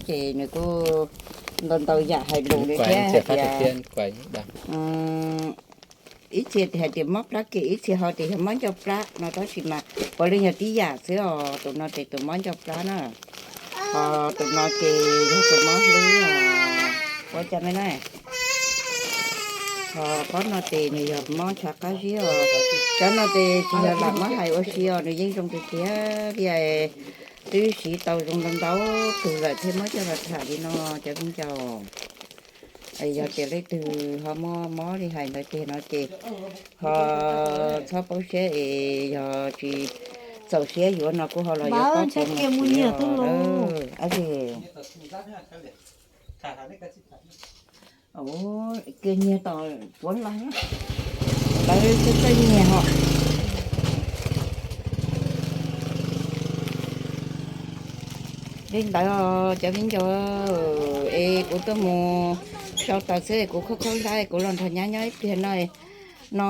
ces nws kuj ntau ntau yam hais lus li thiab hais tias ib txhia hais tias mob plab kiag, ib txhia ho tias yog mob ncauj plab no, tab sis mas puav leej yog tib yam xwb os. Tus no ces tus mob ncauj plab na, ho tus no ces yog tus mob hlwb os. Ua cas me na, ho pob no ces nws yog mob ntshav qab zib os. Cov no ces tsis yog lam muab hais ua si os, nws yeej zoo tiag tiag li. Twb siv tau zoo ntau ntau tug lawm thiaj muab coj los tham li no cov viv ncaus. Yog tias leej twg ho muaj mob li hais ntawd tiag no ces ho txhob poob siab es yog tsis txaus siab yuav no kuj ho los yuav pob kuv mus siv os. Kiag nyiag tom puav leej, lawv twb txawj nyiag ho. Li ntawd cov viv ncaus, es kuv tuaj mus sau taws xwb, kuv khaub khaub hlab kuv los nrog nyab nyob ib pliag no. No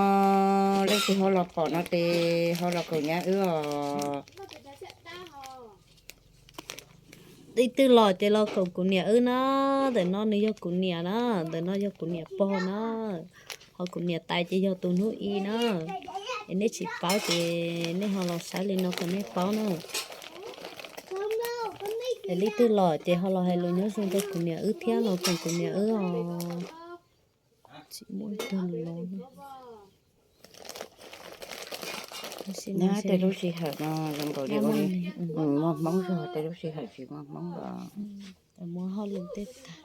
leej twg ho los pom no ces ho los koom nyab wb os. Leej twg los ces los koom kuv niam wb na. Ntawm no nws yog kuv niam na, ntawm no yog kuv niam pog na. Ho kuv niam tais ces yog tus hnub i na. Es nej tsis paub ces nej ho los saib li no kom nej paub na. Es leej twg los ces ho los hais lus nyob zoo rau kuv niam wb thiab los koom kuv niam wb os. Tsis muaj tug los. Nyab tej lub sij hawm no zoo nkaus li muaj hmoob zog, tej lub sij hawm tsis muaj hmoob los. Muaj hauj lwm tej tag.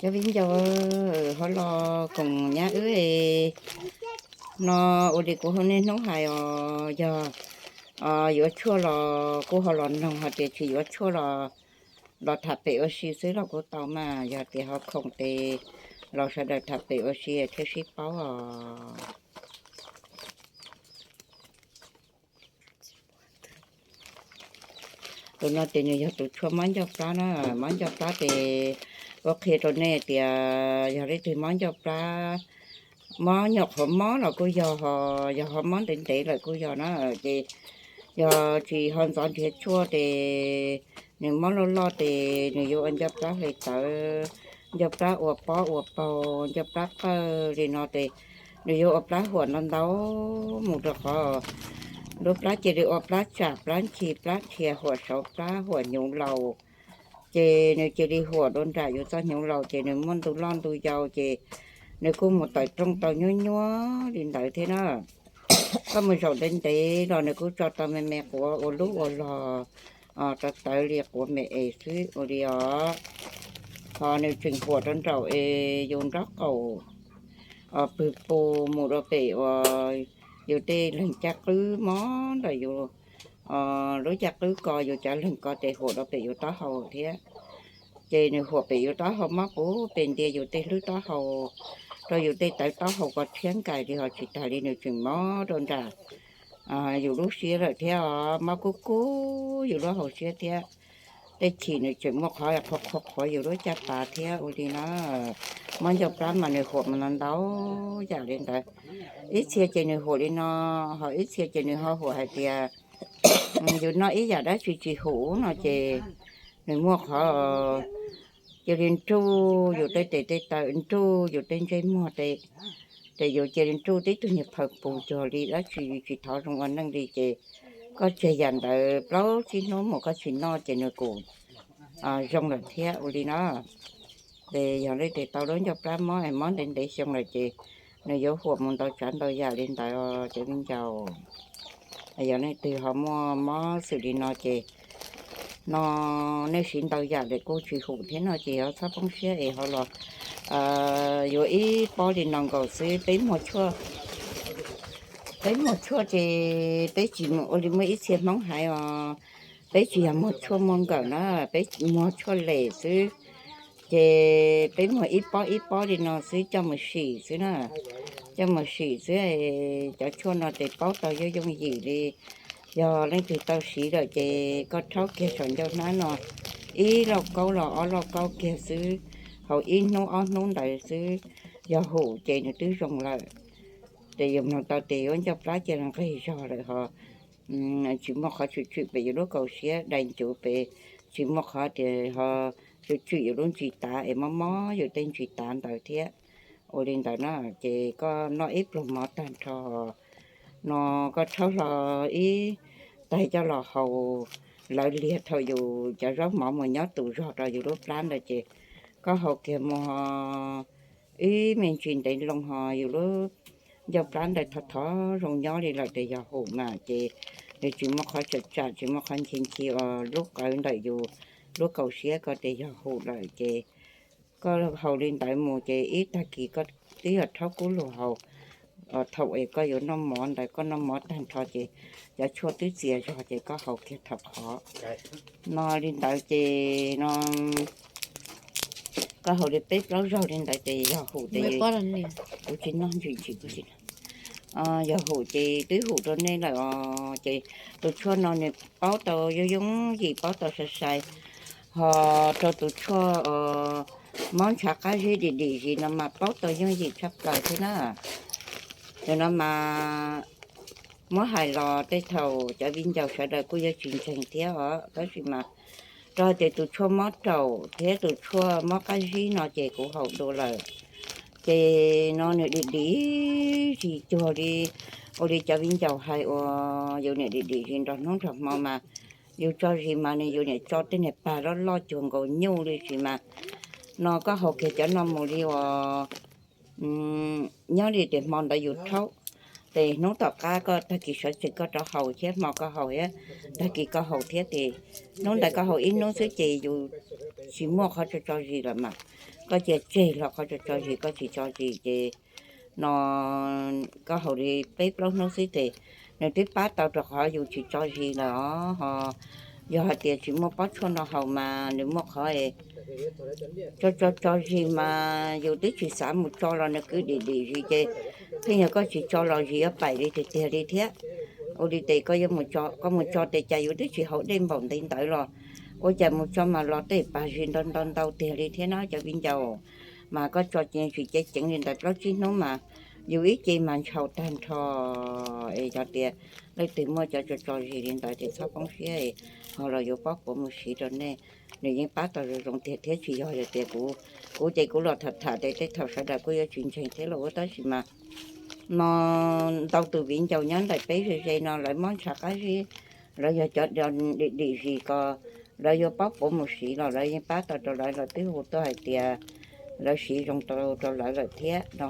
Cov viv ncaus, ho los koom nyab wb no. Ua li kuv hauv niaj hnub hais os, yog yuav tshuaj los kuj ho los noog, hos tias tsis yuav tshuaj los, los tham pem ua si xwb los kuj tau mas. Yog tias ho khoom tes los sawv daws tham pem ua si thiaj sib paub os. Tus no ces nws yog tus tshuaj mob ncauj plab na. Mob ncauj plab ces ua qhia rau nej tias yog leej twg mob ncauj plab, mob nyuam qhuav mob los kuj yog, ho yog ho mob ntev ntev lawm kuj yog na. Ces yog tsis ho ntxov nrhiav tshuaj ces nws mob loj loj ces nws yuav ua ncauj plab hle tawv, ncauj plab ua pob ua paug, ncauj plab qawj li no ces nws yuav ua plab huam ntau ntau mus rau qhov lub plab cia li ua plab tsam, plab ntxhi, plab nrhiav, huam saud plab, huam hnyuv laus. Ces nws cia li huam dua nram yus txoj hnyuv laus ces nws muaj ntu loj ntu yau ces nws kuj mus tawm rooj tau nyuab nyuab li ntawd thiab na. Koj mus zaum ntev ntev los nws kuj tso tau me me quav ua lub ua log, tawv tawv li quav me es xwb ua li os. Ho nws tseem huam rau nraum es yus nraub qaum, pwg pus mus rau pem uas yus tej leeg caj qwb mob ntawm yus lub caj qwb ko, yus cov leeg ko ces huam rau pem yus taub hau thiab. Ces nws huam pem yus taub hau mob puv pes ntia yus tej hlwb taub hau, rau yus tej tawv taub hau ko rhiab nkais li, ho tsis tas li nws tseem mob rau nram yus lub siab lawm thiab os, mob kub kub yus lub hauv siab thiab. Tej chim nws tseem muaj qhov qhuav qhuav qhuav yus lub caj pas thiab ua li na. Mob ncauj plab mas nws huam mas ntau ntau yam li ntawd. Ib txhia ces nws huam li no, ho ib txhia ces nws ho huam hais tias yus noj ib yam dab tsi tsis huv no ces nws muaj qhov cia li nruj yus tej tes tej taw, nruj yus tej ntsej muag, ces yus cia li nruj tib tug niag phaw pus cuag li dab tsi tsis thov zoo ua neej li. Ces koj tseg yam ntawd plaub tsib hnub mus koj tsis noj ces nws kuj zoo lawm thiab ua li na. Ces yog leej twg tau lub ncauj plab mob es mob ntev ntev xyoo lawm ces nws yuav huam mus ntau tsav ntau yam li ntawd os cov viv ncaus. Yog leej twg ho muaj mob xws li no ces no nej siv ntau yam lawm kuj tsis huv thiab no ces ho txhob poob siab es ho los yuav ib pob li no nkaus xwb. Peb muag tshuaj, peb muag tshuaj ces peb tsis mus ua li muaj ib txhia Hmoob hais os, peb tsis yog muag tshuaj muag nkawm na, peb muag tshuaj lem xwb. Ces peb muag ib pob ib pob li no xwb coj mus sim xwb na, coj mus sim xwb. Cov tshuaj no ces paub tau yooj yooj yim li. Yog leej twg tau siv lawm ces koj rhaub kiag saum ncauj hnab no ib lauj kaub los ob lauj kaub kiag xwb, haus ib hnub ob hnub ntawd xwb, yog huv ces nws twb zoo lawm. Ces yus mloog tau tias yuav ncauj plab cia li nqig zog lawm ho tsis muaj qhov tswm tswm pem yus lub kaum siab, dai ncuv pem, tsis muaj qhov tias ho tswm tswm yus lub ntsis tav es mob mob yus tej ntsis tav ntawd thiab. Ua li ntawd na, ces koj noj ib pluag mov tag nrho no, koj rhaub hlo ib tais coj los haus lawv liag thaum yus cov zaub mov mus nyob tus zog rau yus lub plab ntawd ces koj haus kiag mus ho ib me ntsis ntev loo ho yus lub ncauj plab ntawd thov thov zoo nyob li lawm ces yog hum mas ces nws tsis muaj qhov tsam tsam tsis muaj qhov nchi nchi uas lub qawv ntawm yus lub kaum siab ko ces yog hum lawm ces koj haus li ntawd mus ces ib tag kis koj twb yog rhaub kub lug haus. Thaum es koj yuav noj mov ntawd koj noj mov tag nrho ces cov tshuaj twb txias zog ces koj haus kiag thaum qhov no li ntawd ces no koj haus li peb plaub zaug li ntawd ces yog hum ces kuv tsis noj ntsis ntsis kuv tsis yog hum ces twb hum rau nej lawm os. Ces tus tshuaj no nws paub tau yooj yooj yim, paub tau sai sai, ho rau tus tshuaj mob ntshav qab zib dim dim zis no mas paub tau yooj yim tshaj plaws thiab na. Tus no mas muab hais los tej thaum cov viv ncaus sawv daws kuj yuav tsis ntseeg thiab os, tab sis mas rau hais tias tus tshuaj mob raum thiab tus tshuaj mob qab zib no ces kuv haus dua lawm. Ces no nws dim dim zis cuag li, ua li cov viv ncaus hais uas yus niam dim dim zis nrog hnub nrog hmo mas yus tso zis mas nws yus niam tso tej niag pag loj loj cuag nkaus nyuj li sis mas no koj haus kiag cov no mus li uas nyob li tias hmo ntawd yus rhaub, ces hnub tom qab koj tag kis sawv tsees koj rov haus thiab hmo koj haus thiab, tag kis koj haus thiab ces hnub ntawd koj haus ib hnub xwb ces yus tsis muaj qhov tso tso zis lawm mas koj cia tseg los qhov tso tso zis koj tsis tso zis ces no koj haus li peb plaub hnub xwb ces nws twb pab tau rau qhov yus tsis tso zis lawm os. Ho yog hais tias tsis muaj pob tshuaj no haus mas nws muaj qhov tso tso tso zis mas yus twb tsis xav mus tso los nws kwv dim dim zis ces pheej yog koj tsis tso los zis yuav paim li tiag tiag li thiab. Ua li ces koj yuav mus tso, koj mus tso ces cas yus twb tsis haus dej npaum ntev ntawd los ua cas mus tso mas los tej pag zis ntau ntau ntau tiag li thiab na cov viv ncaus. Mas koj tso ces tsis ceev ceev li ntawd plaub tsib hnub mas yus ib ce mas ntshaus tag nrho. Es yog tias leej twg muaj cov tso tso zis li ntawd ces txhob poob siab, ho los yuav pob puav mus siv rau nej, nws yeej pab tau zoo zoo tiag thiab. Tsis yog tias kuv, kuv ces kuv los tham tham ces tej thaum sawv daws kuj yuav tsis ntseeg thiab los ua tab sis mas no ntau tus viv ncaus nyob ntawm peb ze ze no lawv mob ntshav qab zib, lawv yog cov dim dim zis ko, lawv yuav pob puav mus siv los lawv yeej pab tau rau lawv, lawv twb hu tuaj hais tias lawv siv zoo rau rau lawv lawm thiab no.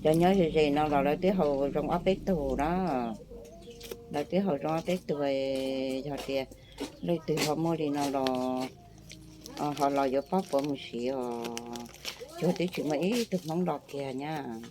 Cov nyob ze ze no los lawv twb haus zoo ob peb tug na, lawv twb haus zoo ob peb tug. Yog tias leej twg ho muaj li no los ho los yuav pob puav mus siv os. Cuag twb tsis muaj ib tug Hmoob los kiag nyab.